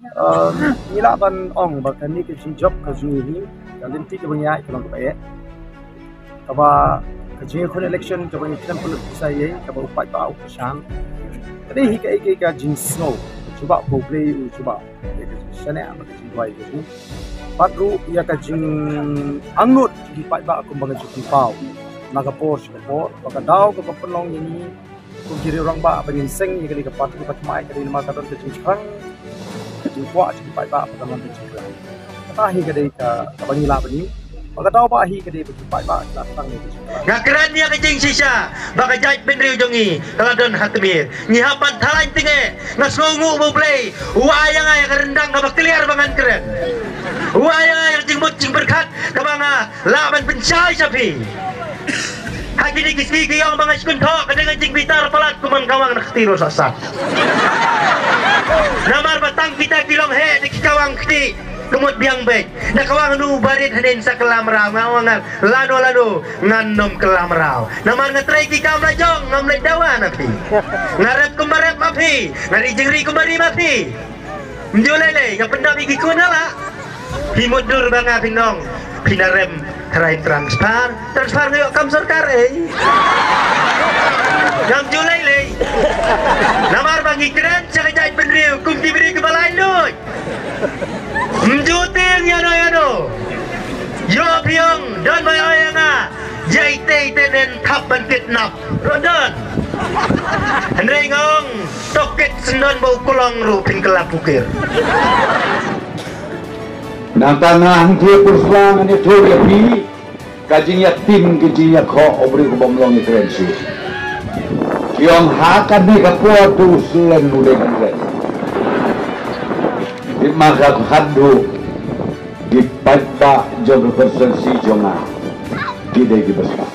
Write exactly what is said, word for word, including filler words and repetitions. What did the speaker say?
Ngi lah ban ong ba kane ka jingjop ka jong ngi, ka lynti kaba ngi ïaid ka long kaba eh. Kaba ka jingïakhun election kaba ngi kren pynlut pisa ïa kaba u paidbah u kyrshan. Ka dei hi kaei kaei ka jingsngew, u jubab ba U Blei u jubab ïa ka jingshaniah bad ka jingduwai ka jong ngi. Bad ruh ïa ka jingangnud jong ki paidbah kumba nga ju pynpaw na ka por sha ka por, ba ka daw kaba pynlong ïa ngi kum ki riew rangbah ba ngin seng ïa kane ka party ba thymmai ka dei namar ka don ka jingshngaiñ, ka jingkwah jong ki paidbah ba ka don ka jingshngaiñ. Kata hi ka dei ka, kaba ngi lah ban ïoh. Ba ka daw ba hi ka dei ba ki paidbah ki la tang ïa ka jingshngaiñ. Nga kren ïa ka jingshisha ba ka jaitbynriew jong ngi ka la don ha tmier. Ngi hap ban tharai tynge, nga sngewnguh ba U Blei u ai ïa nga ïa ka ryndang kaba kliar ba ngan kren. U ai ïa nga ïa ka jingmut jingpyrkhat kaba nga lah ban pynshai sha phi. Ha kine ki sngi ki ong ba nga shu kynthoh ka dei ka jingbitar palat, kumne ka wan na kti ruh sat sat. Namar ba tang kita ki long heh da ki kawang kti, ka mut biang beit. Da ka wan nu barit hanin sa kylla mraw, nga wan ngan lano lano ngan nym kylla mraw. Namar nga trei ki kam la jong, ngam leit dawa na phi. Nga rep kumba rep ma phi, nga ri jingri kumba ri ma phi. Ym ju lei lei, nga pyndap ïa ki khun ha la. Phi mutdur ba nga phi nong, phi na rem trai transfer, transfer nga ïoh kam sorkar eh. Ngam ju lei lei. Namar ba ngi kren sha ka jaitbynriew kum ki briew kiba laitluid. Ym ju tieng ïano ïano. Ïoh phi ong don ba ïoh ïa nga. Jai tei tenen thap ban kidnap. Rodon. Hynrei nga ong, tokit syndon ba u klong ruh phin kylla pukir. Nangta nga hangtei pursla ngan ïathuh ïa phi, ka jingïatim ka jingïakhoh u briew ka bym long ïakren shuh. Ki ong ha kane ka por tu slen u dei kan ren. Dei ma ka khadduh ki paidbah jong ka konstituensi jong nga ki dei ki basa.